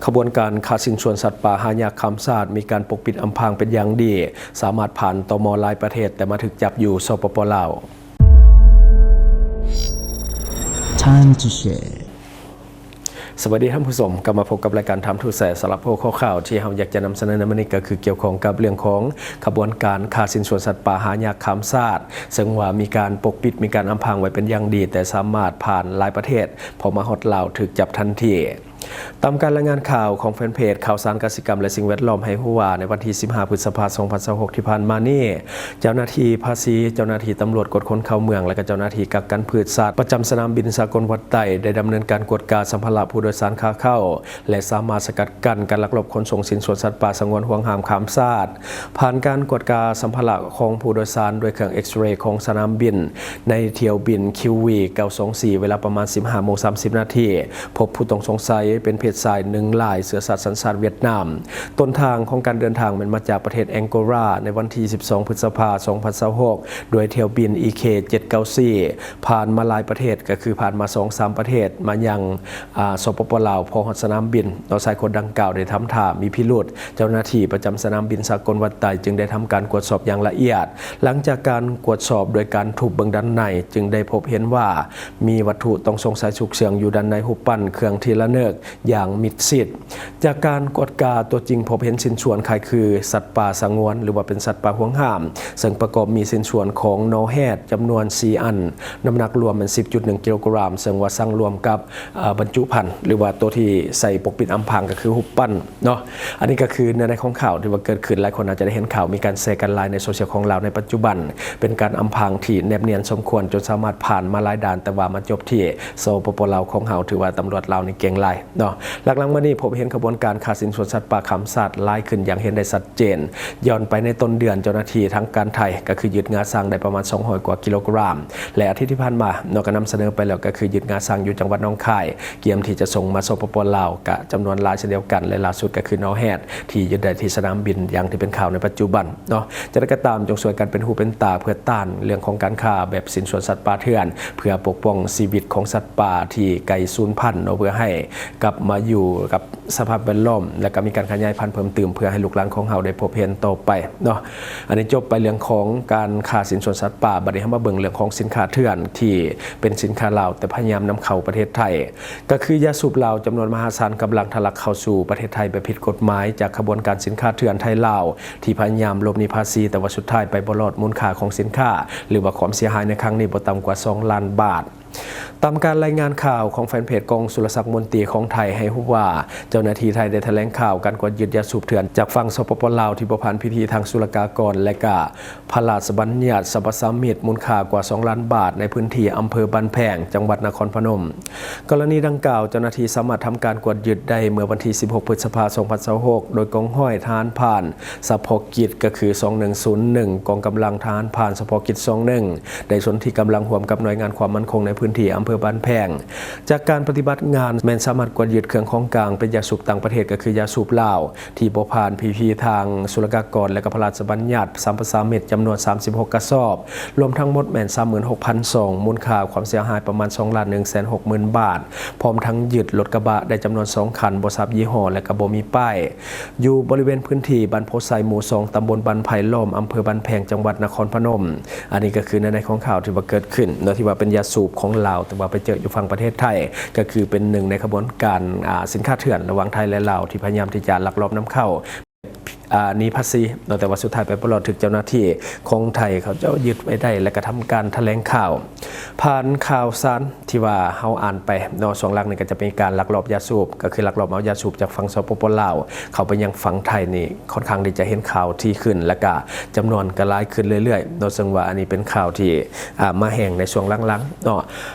ຂະບວນການຄ້າຊິ້ນສ່ວນສັດປ່າຫາຍາກຂ້າມຊາດ ມີການປົກປິດອຳພາງເປັນຢ່າງດີ, ສາມາດຜ່ານ ຕມ ຫຼາຍປະເທດ ແຕ່ມາຖືກຈັບຢູ່ ສປປ ລາວ. Time to Share. ສະບາຍດີທ່ານຜູ້ຊົມ, ກັບມາພົບກັບລາຍການ Time to Share. ສຳລັບຫົວຂໍ້ຂ່າວທີ່ເຮົາຢາກຈະນຳສະເໜີໃນມື້ນີ້ ກໍຄືກ່ຽວຂ້ອງກັບເລື່ອງຂອງຂະບວນການຄ້າຊິ້ນສ່ວນສັດປ່າຫາຍາກຂ້າມຊາດ, ເຊິ່ງວ່າມີການປົກປິດ, ມີການອຳພາງໄວ້ເປັນຢ່າງດີ, ແຕ່ສາມາດຜ່ານຫຼາຍປະເທດ, ພໍມາຮອດລາວຖືກຈັບທັນທີ. ຕາມການລາຍງານຂ່າວຂອງແຟນເພຈຂ່າວສານກະສິກຳ ແລະ ສິ່ງແວດລ້ອມໃຫ້ຮູ້ວ່າ ໃນວັນທີສິບຫ້າ ພຶດສະພາ ສອງພັນຊາວຫົກ ທີ່ຜ່ານມານີ້, ເຈົ້າໜ້າທີ່ພາສີ, ເຈົ້າໜ້າທີ່ຕຳຫຼວດກວດຄົນເຂົ້າເມືອງ ແລະ ກໍເຈົ້າໜ້າທີ່ກັກກັນພືດສັດ ປະຈຳສະໜາມບິນສາກົນວັດໄຕ ໄດ້ດຳເນີນການກວດກາສຳພາລະຜູ້ໂດຍສານຂາເຂົ້າ ແລະ ສາມາດສະກັດກັ້ນການລັກລອບຂົນສົ່ງຊິ້ນສ່ວນສັດປ່າສະຫງວນຫວງຫ້າມຂ້າມຊາດ. ຜ່ານການກວດກາສຳພາລະຂອງຜູ້ໂດຍສານດ້ວຍເຄື່ອງເອັກສເຣຂອງສະໜາມບິນ ໃນຖ້ຽວບິນ ຄິວວີ ເກົ້າສອງສີ່ ເວລາປະມານ ສິບຫ້າໂມງ ສາມສິບນາທີ, ພົບຜູ້ຕ້ອງສົງໄສເປັນເພດຊາຍໜຶ່ງລາຍ, ເຊື້ອຊາດສັນຊາດຫວຽດນາມ. ຕົ້ນທາງຂອງການເດີນທາງແມ່ນມາຈາກປະເທດແອງໂກລາ ໃນວັນທີສິບສອງ ພຶດສະພາ ສອງພັນຊາວຫົກ ດ້ວຍຖ້ຽວບິນ ອີເຄ ເຈັດເກົ້າສີ່ ຜ່ານມາຫຼາຍປະເທດ, ກໍຄືຜ່ານມາສອງສາມປະເທດ, ມາຍັງ ອາ ສປປ ລາວ. ພໍຮອດສະໜາມບິນ, ເນາະ ຊາຍຄົນດັ່ງກ່າວໄດ້ທຳທ່າມີພິລຸດ. ເຈົ້າໜ້າທີ່ປະຈຳສະໜາມບິນສາກົນວັດໄຕຈຶ່ງໄດ້ທຳການກວດສອບຢ່າງລະອຽດ. ຫຼັງຈາກການກວດສອບໂດຍການທຸບເບິ່ງດ້ານໃນ, ຈຶ່ງໄດ້ພົບເຫັນວ່າມີວັດຖຸຕ້ອງສົງໄສຊຸກເຊື່ອງຢູ່ດ້ານໃນຮູບປັ້ນເຄື່ອງທີ່ລະນຶກ ຢ່າງມິດຊິດ. ຈາກການກວດກາຕົວຈິງ ພົບເຫັນຊິ້ນສ່ວນຄ້າຍຄືສັດປ່າສະຫງວນ ຫຼືວ່າເປັນສັດປ່າຫວງຫ້າມ, ເຊິ່ງປະກອບມີຊິ້ນສ່ວນຂອງໜໍແຮດຈຳນວນສີ່ອັນ, ນ້ຳໜັກລວມແມ່ນສິບຈຸດໜຶ່ງກິໂລກຣາມ, ເຊິ່ງວ່າສັງລວມກັບ ອາ ບັນຈຸພັນ ຫຼືວ່າຕົວທີ່ໃສ່ປົກປິດອຳພາງ ກໍຄືຮູບປັ້ນເນາະ. ອັນນີ້ກໍຄືເນື້ອໃນຂອງຂ່າວທີ່ວ່າເກີດຂຶ້ນ, ຫຼາຍຄົນອາດຈະໄດ້ເຫັນຂ່າວມີການແຊກັນຫຼາຍໃນໂຊຊຽວຂອງລາວໃນປັດຈຸບັນ. ເປັນການອຳພາງທີ່ແນບນຽນສົມຄວນ ຈົນສາມາດຜ່ານມາຫຼາຍດ່ານ, ແຕ່ວ່າມາຈົບທີ່ ສປປ ລາວຂອງເຮົາ. ຖືວ່າຕຳຫຼວດລາວນີ້ເກັ່ງຫຼາຍເນາະ. ຫຼັກໆມານີ້ພົບເຫັນຂະບວນການຄ້າຊິ້ນສ່ວນສັດປ່າຂ້າມຊາດຫຼາຍຂຶ້ນຢ່າງເຫັນໄດ້ຊັດເຈນ. ຍ້ອນໄປໃນຕົ້ນເດືອນ, ເຈົ້າໜ້າທີ່ທາງການໄທກໍຄືຍຶດງາຊ້າງໄດ້ປະມານສອງຮ້ອຍກວ່າກິໂລກຣາມ ແລະ ອາທິດທີ່ຜ່ານມາເນາະ ກໍນຳສະເໜີໄປແລ້ວ, ກໍຄືຍຶດງາຊ້າງຢູ່ຈັງຫວັດໜອງຄາຍ, ກຽມທີ່ຈະສົ່ງມາ ສປປ ລາວ ກະຈຳນວນຫຼາຍເຊັ່ນດຽວກັນ ແລະ ລ່າສຸດກໍຄືໜໍແຮດ ທີ່ຍຶດໄດ້ທີ່ສະໜາມບິນ ຢ່າງທີ່ເປັນຂ່າວໃນປັດຈຸບັນເນາະ. ຈະໄດ້ກໍຕາມ, ຈົ່ງຊ່ວຍກັນເປັນຫູເປັນຕາ ເພື່ອຕ້ານເລື່ອງຂອງການຄ້າແບບຊິ້ນສ່ວນສັດປ່າເຖື່ອນ, ເພື່ອປົກປ້ອງຊີວິດຂອງສັດປ່າທີ່ໃກ້ສູນພັນເນາະ, ເພື່ອໃຫ້ກັບມາຢູ່ກັບສະພາບແວດລ້ອມ ແລະ ກໍມີການຂະຫຍາຍພັນເພີ່ມຕື່ມ ເພື່ອໃຫ້ລູກຫຼານຂອງເຮົາໄດ້ພົບເຫັນຕໍ່ໄປເນາະ. ອັນນີ້ຈົບໄປເລື່ອງຂອງການຄ້າຊິ້ນສ່ວນສັດປ່າ. ບັດນີ້ເຮົາມາເບິ່ງເລື່ອງຂອງສິນຄ້າເຖື່ອນ ທີ່ເປັນສິນຄ້າລາວ ແຕ່ພະຍາຍາມນຳເຂົ້າປະເທດໄທ. ກໍຄືຢາສູບລາວຈຳນວນມະຫາສານກຳລັງທະລັກເຂົ້າສູ່ປະເທດໄທແບບຜິດກົດໝາຍ ຈາກຂະບວນການສິນຄ້າເຖື່ອນໄທ-ລາວ ທີ່ພະຍາຍາມຫຼົບໜີພາສີ, ແຕ່ວ່າສຸດທ້າຍໄປບໍ່ລອດ. ມູນຄ່າຂອງສິນຄ້າ ຫຼືວ່າຄວາມເສຍຫາຍໃນຄັ້ງນີ້ບໍ່ຕ່ຳກວ່າສອງລ້ານບາດ. ຕາມການລາຍງານຂ່າວຂອງແຟນເພຈກອງສຸລະສັກມົນຕີຂອງໄທໃຫ້ຮູ້ວ່າ ເຈົ້າໜ້າທີ່ໄທໄດ້ຖະແຫຼງຂ່າວການກວດຍຶດຢາສູບເຖື່ອນຈາກຝັ່ງ ສປປ ລາວ ທີ່ບໍ່ຜ່ານພິທີທາງສຸລະກາກອນ ແລະ ກະ ພະລາຊະບັນຍັດສຳປະສາມິດ ມູນຄ່າກວ່າສອງລ້ານບາດ ໃນພື້ນທີ່ອຳເພີບ້ານແພງ ຈັງຫວັດນະຄອນພະນົມ. ກໍລະນີດັ່ງກ່າວ ເຈົ້າໜ້າທີ່ສາມາດທຳການກວດຍຶດໄດ້ເມື່ອວັນທີສິບຫົກ ພຶດສະພາ ສອງພັນຊາວຫົກ ໂດຍກອງຮ້ອຍທະຫານພານສະເພາະກິດ ກໍຄື ສອງໜຶ່ງສູນໜຶ່ງ ກອງກຳລັງທະຫານພານສະເພາະກິດ ສອງໜຶ່ງ ໄດ້ສົນທິກຳລັງຮ່ວມກັບໜ່ວຍງານຄວາມໝັ້ນຄົງໃນພື້ນທີ່ອຳເພີບ້ານແພງ. ຈາກການປະຕິບັດງານ ແມ່ນສາມາດກວດຍຶດເຄື່ອງຂອງກາງເປັນຢາສູບຕ່າງປະເທດ ກໍຄືຢາສູບລາວ ທີ່ບໍ່ຜ່ານພິທີທາງສຸລະກາກອນ ແລະ ກໍພະລາຊະບັນຍັດສຳປະສາມິດ ຈຳນວນສາມສິບຫົກກະສອບ, ລວມທັງໝົດແມ່ນສາມໝື່ນຫົກພັນຊອງ, ມູນຄ່າຄວາມເສຍຫາຍປະມານສອງລ້ານໜຶ່ງແສນຫົກໝື່ນບາດ, ພ້ອມທັງຍຶດລົດກະບະໄດ້ຈຳນວນສອງຄັນ, ບໍ່ຊາບຍີ່ຫໍ້ ແລະ ກໍບໍ່ມີປ້າຍ, ຢູ່ບໍລິເວນພື້ນທີ່ບ້ານໂພໄຊ ໝູ່ສອງ ຕຳບົນບ້ານໄຜ່ລ້ອມ ອຳເພີບ້ານແພງ ຈັງຫວັດນະຄອນພະນົມ. ອັນນີ້ກໍຄືໃນ ໃນຂອງຂ່າວທີ່ວ່າເກີດຂຶ້ນເນາະ ທີ່ວ່າເປັນຢາສູບຂອງລາວ ແຕ່ວ່າໄປເຈີຢູ່ຝັ່ງປະເທດໄທ, ກໍຄືເປັນໜຶ່ງໃນຂະບວນການ ອາ ສິນຄ້າເຖື່ອນລະຫວ່າງໄທ ແລະ ລາວ ທີ່ພະຍາຍາມທີ່ຈະລັກລອບນຳເຂົ້າ ອາ ໜີພາສີເນາະ, ແຕ່ວ່າສຸດທ້າຍໄປບໍ່ລອດ, ຖືກເຈົ້າໜ້າທີ່ຂອງໄທເຂົາເຈົ້າຍຶດໄວ້ໄດ້ ແລະ ກະທຳການຖະແຫຼງຂ່າວ ຜ່ານຂ່າວສານທີ່ວ່າເຮົາອ່ານໄປເນາະ. ຊ່ວງຫຼັງນີ້ກໍຈະມີການລັກລອບຢາສູບ, ກໍຄືລັກລອບເອົາຢາສູບຈາກຝັ່ງ ສປປ ລາວ ເຂົ້າໄປຍັງຝັ່ງໄທນີ້ ຄ່ອນຂ້າງທີ່ຈະເຫັນຂ່າວຖີ່ຂຶ້ນ ແລະ ກະຈຳນວນກໍຫຼາຍຂຶ້ນເລື້ອຍໆເນາະ, ເຊິ່ງວ່າອັນນີ້ເປັນຂ່າວທີ່ ອາ ມາແຮງໃນຊ່ວງຫຼັງໆເນາະ.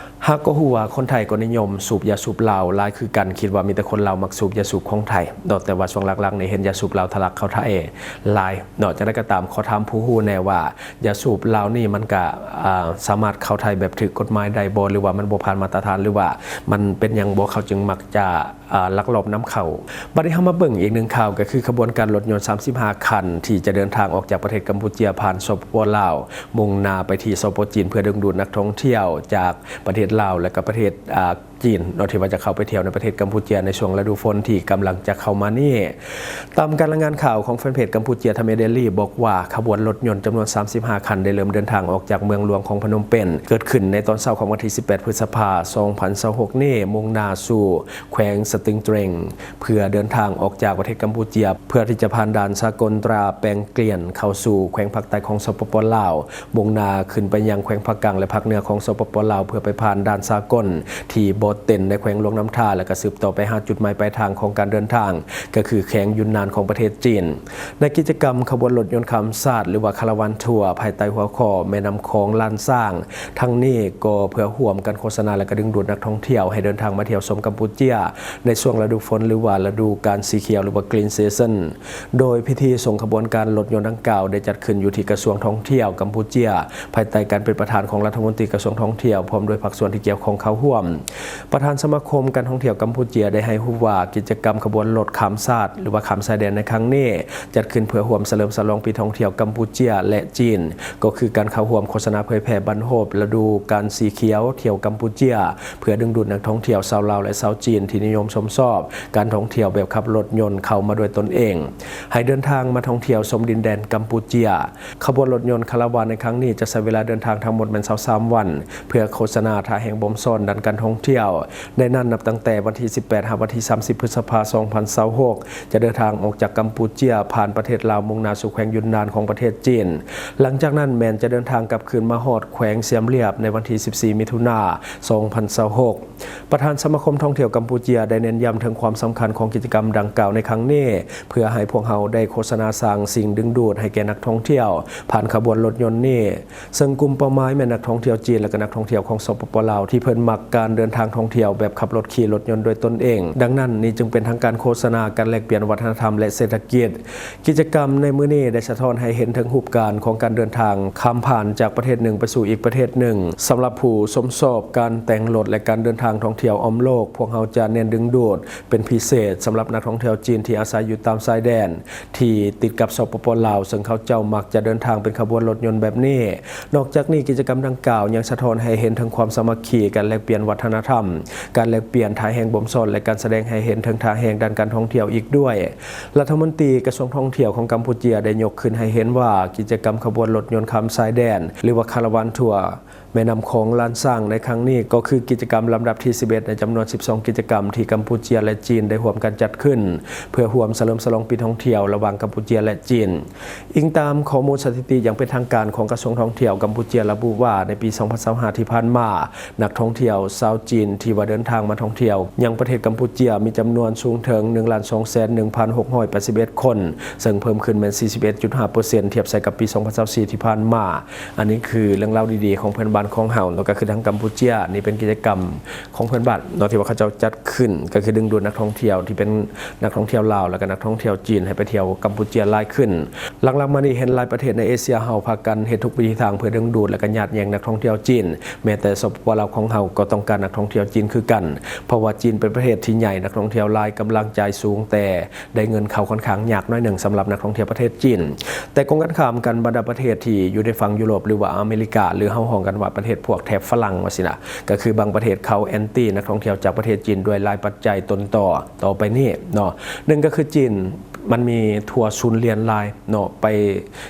ຫາກກໍຮູ້ວ່າຄົນໄທກໍນິຍົມສູບຢາສູບລາວຫຼາຍຄືກັນ, ຄິດວ່າມີແຕ່ຄົນລາວມັກສູບຢາສູບຂອງໄທເນາະ, ແຕ່ວ່າຊ່ວງຫຼັງໆນີ້ເຫັນຢາສູບລາວທະລັກເຂົ້າໄທຫຼາຍເນາະ. ຈັ່ງໃດກໍຕາມ, ຂໍຖາມຜູ້ຮູ້ແດ່ວ່າ ຢາສູບລາວນີ້ມັນກະ ອາ ສາມາດເຂົ້າໄທແບບຖືກກົດໝາຍໄດ້ບໍ່ ຫຼືວ່າມັນບໍ່ຜ່ານມາດຕະຖານ ຫຼືວ່າມັນເປັນຫຍັງບໍ່ ເຂົາຈຶ່ງມັກຈະ ອາ ລັກລອບນຳເຂົ້າ. ບັດນີ້ເຮົາມາເບິ່ງອີກໜຶ່ງຂ່າວ, ກໍຄືຂະບວນການລົດຍົນສາມສິບຫ້າຄັນ ທີ່ຈະເດີນທາງອອກຈາກປະເທດກຳປູເຈຍ ຜ່ານ ສປປ ລາວ ມຸ່ງໜ້າໄປທີ່ ສປ ຈີນ ເພື່ອດຶງດູດນັກທ່ອງທ່ຽວຈາກປະເທດລາວ ແລະ ກໍປະເທດ ອາ ຈີນເນາະ ທີ່ວ່າຈະເຂົ້າໄປທ່ຽວໃນປະເທດກຳປູເຈຍໃນຊ່ວງລະດູຝົນທີ່ກຳລັງຈະເຂົ້າມານີ້. ຕາມການລາຍງານຂ່າວຂອງແຟນເພຈກຳປູເຈຍ Thai Mail Daily ບອກວ່າ ຂະບວນລົດຍົນຈຳນວນສາມສິບຫ້າຄັນ ໄດ້ເລີ່ມເດີນທາງອອກຈາກເມືອງຫຼວງຂອງພະນົມເປັນ ເກີດຂຶ້ນໃນຕອນເຊົ້າຂອງວັນທີສິບແປດ ພຶດສະພາ ສອງພັນຊາວຫົກນີ້ ມຸ່ງໜ້າສູ່ແຂວງ Stung Treng ເພື່ອເດີນທາງອອກຈາກປະເທດກຳປູເຈຍ ເພື່ອທີ່ຈະຜ່ານດ່ານສາກົນຕຣາແປງກລຽນ ເຂົ້າສູ່ແຂວງພາກໃຕ້ຂອງ ສປປ ລາວ, ມຸ່ງໜ້າຂຶ້ນໄປຍັງແຂວງພາກກາງ ແລະ ພາກເໜືອຂອງ ສປປ ລາວ ເພື່ອໄປຜ່ານດ່ານສາກົນທີ່ບໍ່ເຕັນໃນແຂວງຫຼວງນ້ຳທາ ແລ້ວກໍສືບຕໍ່ໄປຫາຈຸດໝາຍປາຍທາງຂອງການເດີນທາງ ກໍຄືແຂວງຢຸນນານຂອງປະເທດຈີນ. ໃນກິດຈະກຳຂະບວນລົດຍົນຂ້າມຊາດ ຫຼືວ່າ Caravan Tour ພາຍໃຕ້ຫົວຂໍ້ ແມ່ນ້ຳຂອງລ້ານຊ້າງ ທັງນີ້ກໍເພື່ອຮ່ວມກັນໂຄສະນາ ແລະ ກໍດຶງດູດນັກທ່ອງທ່ຽວໃຫ້ເດີນທາງມາທ່ຽວຊົມກຳປູເຈຍ ໃນຊ່ວງລະດູຝົນ ຫຼືວ່າລະດູການສີຂຽວ ຫຼືວ່າ Green Season. ໂດຍພິທີສົ່ງຂະບວນການລົດຍົນດັ່ງກ່າວ ໄດ້ຈັດຂຶ້ນຢູ່ທີ່ກະຊວງທ່ອງທ່ຽວກຳປູເຈຍ ພາຍໃຕ້ການເປັນປະທານຂອງລັດຖະມົນຕີກະຊວງທ່ອງທ່ຽວ ພ້ອມດ້ວຍພາກສ່ວນທີ່ກ່ຽວຂ້ອງເຂົ້າຮ່ວມ. ປະທານສະມາຄົມການທ່ອງທ່ຽວກຳປູເຈຍ ໄດ້ໃຫ້ຮູ້ວ່າ ກິດຈະກຳຂະບວນລົດຂ້າມຊາດ ຫຼືວ່າຂ້າມຊາຍແດນໃນຄັ້ງນີ້ ຈັດຂຶ້ນເພື່ອຮ່ວມສະເຫຼີມສະຫຼອງປີທ່ອງທ່ຽວກຳປູເຈຍ ແລະ ຈີນ ກໍຄືການເຂົ້າຮ່ວມໂຄສະນາເຜີຍແຜ່ບັ້ນໂຮບລະດູການສີຂຽວທ່ຽວກຳປູເຈຍ ເພື່ອດຶງດູດນັກທ່ອງທ່ຽວຊາວລາວ ແລະ ຊາວຈີນທີ່ນິຍົມຊົມຊອບການທ່ອງທ່ຽວແບບຂັບລົດຍົນເຂົ້າມາດ້ວຍຕົນເອງ ໃຫ້ເດີນທາງມາທ່ອງທ່ຽວຊົມດິນແດນກຳປູເຈຍ. ຂະບວນລົດຍົນຄາລາວານໃນຄັ້ງນີ້ຈະໃຊ້ເວລາເດີນທາງທັງໝົດແມ່ນຊາວສາມວັນ ເພື່ອໂຄສະນາ, ທ່າແຮງບົ່ມຊ້ອນ, ດ້ານການທ່ອງທ່ຽວ. ໃນນັ້ນ, ນັບຕັ້ງແຕ່ວັນທີສິບແປດ ຫາວັນທີສາມສິບ ພຶດສະພາ ສອງພັນຊາວຫົກ ຈະເດີນທາງອອກຈາກກຳປູເຈຍ ຜ່ານປະເທດລາວ, ມຸ່ງໜ້າສູ່ແຂວງຢຸນນານຂອງປະເທດຈີນ. ຫຼັງຈາກນັ້ນແມ່ນຈະເດີນທາງກັບຄືນມາຮອດແຂວງຊຽມລຽບໃນວັນທີສິບສີ່ ມິຖຸນາ ສອງພັນຊາວຫົກ. ປະທານສະມາຄົມທ່ອງທ່ຽວກຳປູເຈຍໄດ້ເນັ້ນຢ້ຳເຖິງຄວາມສຳຄັນຂອງກິດຈະກຳດັ່ງກ່າວໃນຄັ້ງນີ້ ເພື່ອໃຫ້ພວກເຮົາໄດ້ໂຄສະນາສ້າງສິ່ງດຶງດູດໃຫ້ແກ່ນັກທ່ອງທ່ຽວ ຜ່ານຂະບວນລົດຍົນນີ້ ເຊິ່ງກຸ່ມເປົ້າໝາຍແມ່ນນັກທ່ອງທ່ຽວຈີນ ແລະ ກໍນັກທ່ອງທ່ຽວຂອງ ສປປ ລາວ ທີ່ເພິ່ນມັກການເດີນທາງທ່ອງທ່ຽວແບບຂັບລົດຂີ່ລົດຍົນດ້ວຍຕົນເອງ. ດັ່ງນັ້ນ, ນີ້ຈຶ່ງເປັນທັງການໂຄສະນາ, ການແລກປ່ຽນວັດທະນະທຳ ແລະ ເສດຖະກິດ. ກິດຈະກຳໃນມື້ນີ້ໄດ້ສະທ້ອນໃຫ້ເຫັນເຖິງຮູບການຂອງການເດີນທາງຂ້າມຜ່ານຈາກປະເທດໜຶ່ງໄປສູ່ອີກປະເທດໜຶ່ງ. ສຳລັບຜູ້ຊົມຊອບການແຕ່ງລົດ ແລະ ການເດີນທາງທ່ອງທ່ຽວອ້ອມໂລກ, ພວກເຮົາຈະເນັ້ນດຶງດູດເປັນພິເສດສຳລັບນັກທ່ອງທ່ຽວຈີນທີ່ອາໄສຢູ່ຕາມຊາຍແດນ ທີ່ຕິດກັບ ສປປ ລາວ ເຊິ່ງເຂົາເຈົ້າມັກຈະເດີນທາງເປັນຂະບວນລົດຍົນແບບນີ້. ນອກຈາກນີ້, ກິດຈະກຳດັ່ງກ່າວຍັງສະທ້ອນໃຫ້ເຫັນເຖິງຄວາມສາມັກຄີ, ການແລກປ່ຽນວັດທະນະທຳ, ການແລກປ່ຽນທ່າແຮງບົ່ມຊ້ອນ ແລະ ການສະແດງໃຫ້ເຫັນເຖິງທ່າແຮງດ້ານການທ່ອງທ່ຽວອີກດ້ວຍ. ລັດຖະມົນຕີກະຊວງທ່ອງທ່ຽວຂອງກຳປູເຈຍໄດ້ຍົກຂຶ້ນໃຫ້ເຫັນວ່າ ກິດຈະກຳຂະບວນລົດຍົນຂ້າມຊາຍແດນ ຫຼືວ່າ Caravan Tour ແມ່ນ້ຳຂອງລ້ານຊ້າງໃນຄັ້ງນີ້ ກໍຄືກິດຈະກຳລຳດັບທີສິບເອັດ ໃນຈຳນວນສິບສອງກິດຈະກຳທີ່ກຳປູເຈຍ ແລະ ຈີນໄດ້ຮ່ວມກັນຈັດຂຶ້ນ ເພື່ອຮ່ວມສະເຫຼີມສະຫຼອງປີທ່ອງທ່ຽວລະຫວ່າງກຳປູເຈຍ ແລະ ຈີນ. ອີງຕາມຂໍ້ມູນສະຖິຕິຢ່າງເປັນທາງການຂອງກະຊວງທ່ອງທ່ຽວກຳປູເຈຍລະບຸວ່າ ໃນປີສອງພັນຊາວຫ້າທີ່ຜ່ານມາ ນັກທ່ອງທ່ຽວຊາວຈີນທີ່ວ່າເດີນທາງມາທ່ອງທ່ຽວຍັງປະເທດກຳປູເຈຍ ມີຈຳນວນສູງເຖິງໜຶ່ງລ້ານສອງແສນໜຶ່ງພັນຫົກຮ້ອຍແປດສິບເອັດຄົນ ເຊິ່ງເພີ່ມຂຶ້ນແມ່ນສີ່ສິບເອັດຈຸດຫ້າເປີເຊັນ ທຽບໃສ່ກັບປີສອງພັນຊາວສີ່ທີ່ຜ່ານມາ. ອັນນີ້ຄືເລື່ອງລາວດີໆຂອງເພື່ອນບ້ານຂອງເຮົາເນາະ ກໍຄືທາງກຳປູເຈຍ. ນີ້ເປັນກິດຈະກຳຂອງເພື່ອນບ້ານເນາະ ທີ່ວ່າເຂົາເຈົ້າຈັດຂຶ້ນ ກໍຄືດຶງດູດນັກທ່ອງທ່ຽວທີ່ເປັນນັກທ່ອງທ່ຽວລາວ ແລ້ວກໍນັກທ່ອງທ່ຽວຈີນໃຫ້ໄປທ່ຽວກຳປູເຈຍຫຼາຍຂຶ້ນ. ຫຼັງໆມານີ້ເຫັນຫຼາຍປະເທດໃນເອເຊຍເຮົາພາກັນເຮັດທຸກວິທີທາງເພື່ອດຶງດູດ ແລ້ວກໍຍາດແຍ່ງນັກທ່ອງທ່ຽວຈີນ. ແມ້ແຕ່ ສປປ ລາວຂອງເຮົາກໍຕ້ອງການນັກທ່ອງທ່ຽວຈີນຄືກັນ ເພາະວ່າຈີນເປັນປະເທດທີ່ໃຫຍ່, ນັກທ່ອງທ່ຽວຫຼາຍ, ກຳລັງຈ່າຍສູງ ແຕ່ ໄດ້ເງິນເຂົ້າຂ້ອນຂ້າງຍາກໜ້ອຍໜຶ່ງສຳລັບນັກທ່ອງທ່ຽວປະເທດຈີນ. ແຕ່ກົງກັນຂ້າມກັນ, ບັນດາປະເທດທີ່ຢູ່ໃນຝັ່ງຢູໂຣບ ຫຼືວ່າອາເມລິກາ ຫຼືເຮົາຮ້ອງກັນວ່າປະເທດພວກແຖບຝຣັ່ງວ່າຊີ້ນະ, ກໍຄືບາງປະເທດເຂົາແອນຕີນັກທ່ອງທ່ຽວຈາກປະເທດຈີນດ້ວຍຫຼາຍປັດໄຈຕົນຕໍ່ ຕໍ່ໄປນີ້ເນາະ. ໜຶ່ງກໍຄືຈີນ ມັນມີທົວສູນຫຼຽນຫຼາຍເນາະ, ໄປ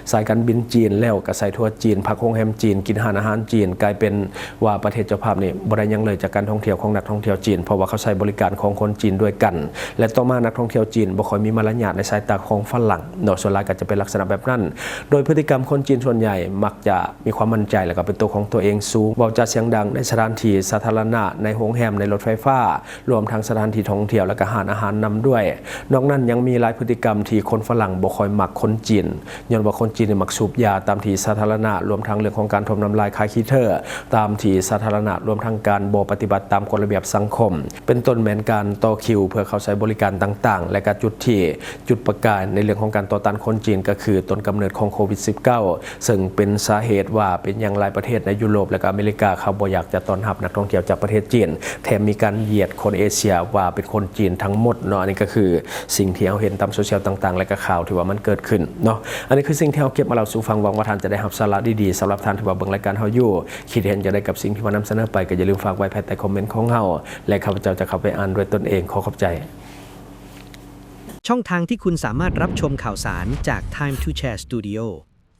ສາຍການບິນຈີນ ແລ້ວກໍໃສ່ທົວຈີນ, ພັກໂຮງແຮມຈີນ, ກິນຮ້ານອາຫານຈີນ, ກາຍເປັນວ່າປະເທດເຈົ້າພາບນີ້ບໍ່ໄດ້ຫຍັງເລີຍຈາກການທ່ອງທ່ຽວຂອງນັກທ່ອງທ່ຽວຈີນ ເພາະວ່າເຂົາໃຊ້ບໍລິການຂອງຄົນຈີນດ້ວຍກັນ. ແລະ ຕໍ່ມານັກທ່ອງທ່ຽວຈີນບໍ່ຄ່ອຍມີມາລະຍາດໃນສາຍຕາຂອງຝຣັ່ງເນາະ, ສ່ວນຫຼາຍກໍຈະເປັນລັກສະນະແບບນັ້ນ. ໂດຍພຶດຕິກຳຄົນຈີນສ່ວນໃຫຍ່ມັກຈະມີຄວາມໝັ້ນໃຈ ແລ້ວກໍເປັນຕົວຂອງຕົວເອງສູງ, ເວົ້າຈາສຽງດັງໃນສະຖານທີ່ສາທາລະນະ, ໃນໂຮງແຮມ, ໃນລົດໄຟຟ້າ, ລວມທັງສະຖານທີ່ທ່ອງທ່ຽວ ແລ້ວກໍຮ້ານອາຫານນຳດ້ວຍ. ນອກນັ້ນຍັງມີຫຼາຍພຶດຕິກຳທີ່ຄົນຝຣັ່ງບໍ່ຄ່ອຍມັກຄົນຈີນ, ຍ້ອນວ່າຄົນຈີນນີ້ມັກສູບຢາຕາມທີ່ສາທາລະນະ, ລວມທັງເລື່ອງຂອງການຖົມນ້ຳລາຍຄາຍຂີ້ເທີຕາມທີ່ສາທາລະນະ, ລວມທັງການບໍ່ປະຕິບັດຕາມກົດລະບຽບສັງຄົມ. ເປັນຕົ້ນແມ່ນການຕໍ່ຄິວເພື່ອເຂົ້າໃຊ້ບໍລິການຕ່າງໆ ແລະ ກະຈຸດທີ່ຈຸດປະກາຍໃນເລື່ອງຂອງການຕໍ່ຕ້ານຄົນຈີນ ກໍຄືຕົ້ນກຳເນີດຂອງໂຄວິດສິບເກົ້າ ເຊິ່ງເປັນສາເຫດວ່າເປັນຫຍັງຫຼາຍປະເທດໃນຢູໂຣບ ແລະ ກະອາເມລິກາ ເຂົາບໍ່ຢາກຈະຕ້ອນຮັບນັກທ່ອງທ່ຽວຈາກປະເທດຈີນ, ແຖມມີການຢຽດຄົນເອເຊຍວ່າເປັນຄົນຈີນທັງໝົດເນາະ. ອັນນີ້ກໍຄືສິ່ງທີ່ເຮົາເຫັນຕາມໂຊ ຊຽວຕ່າງໆ ແລະ ກໍຂ່າວທີ່ວ່າມັນເກີດຂຶ້ນເນາະ. ອັນນີ້ຄືສິ່ງທີ່ເຮົາເກັບມາເລົ່າສູ່ຟັງ, ຫວັງວ່າທ່ານຈະໄດ້ຮັບສາລະດີໆ. ສຳລັບທ່ານທີ່ວ່າເບິ່ງລາຍການເຮົາຢູ່, ຄິດເຫັນຈັ່ງໃດກັບສິ່ງທີ່ວ່ານຳສະເໜີໄປ, ກໍຢ່າລືມຝາກໄວ້ພາຍໃຕ້ຄອມເມັນຂອງເຮົາ ແລະ ຂ້າພະເຈົ້າຈະເຂົ້າໄປອ່ານດ້ວຍຕົນເອງ. ຂໍຂອບໃຈ. ช่องทางที่คุณสามารถรับชมข่าวสารจาก Time to Share Studio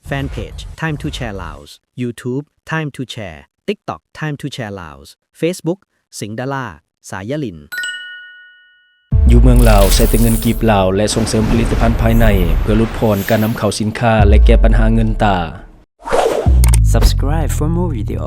แฟนเพจ Time to Share Laos YouTube Time to Share TikTok Time to Share Laos Facebook สิงห์ดารา สายลิน ຢູ່ເມືອງລາວ ໃຊ້ແຕ່ເງິນກີບລາວ ແລະ ສົ່ງເສີມຜະລິດຕະພັນພາຍໃນ ເພື່ອຫຼຸດຜ່ອນການນຳເຂົ້າສິນຄ້າ ແລະ ແກ້ບັນຫາເງິນຕາ. Subscribe for more video.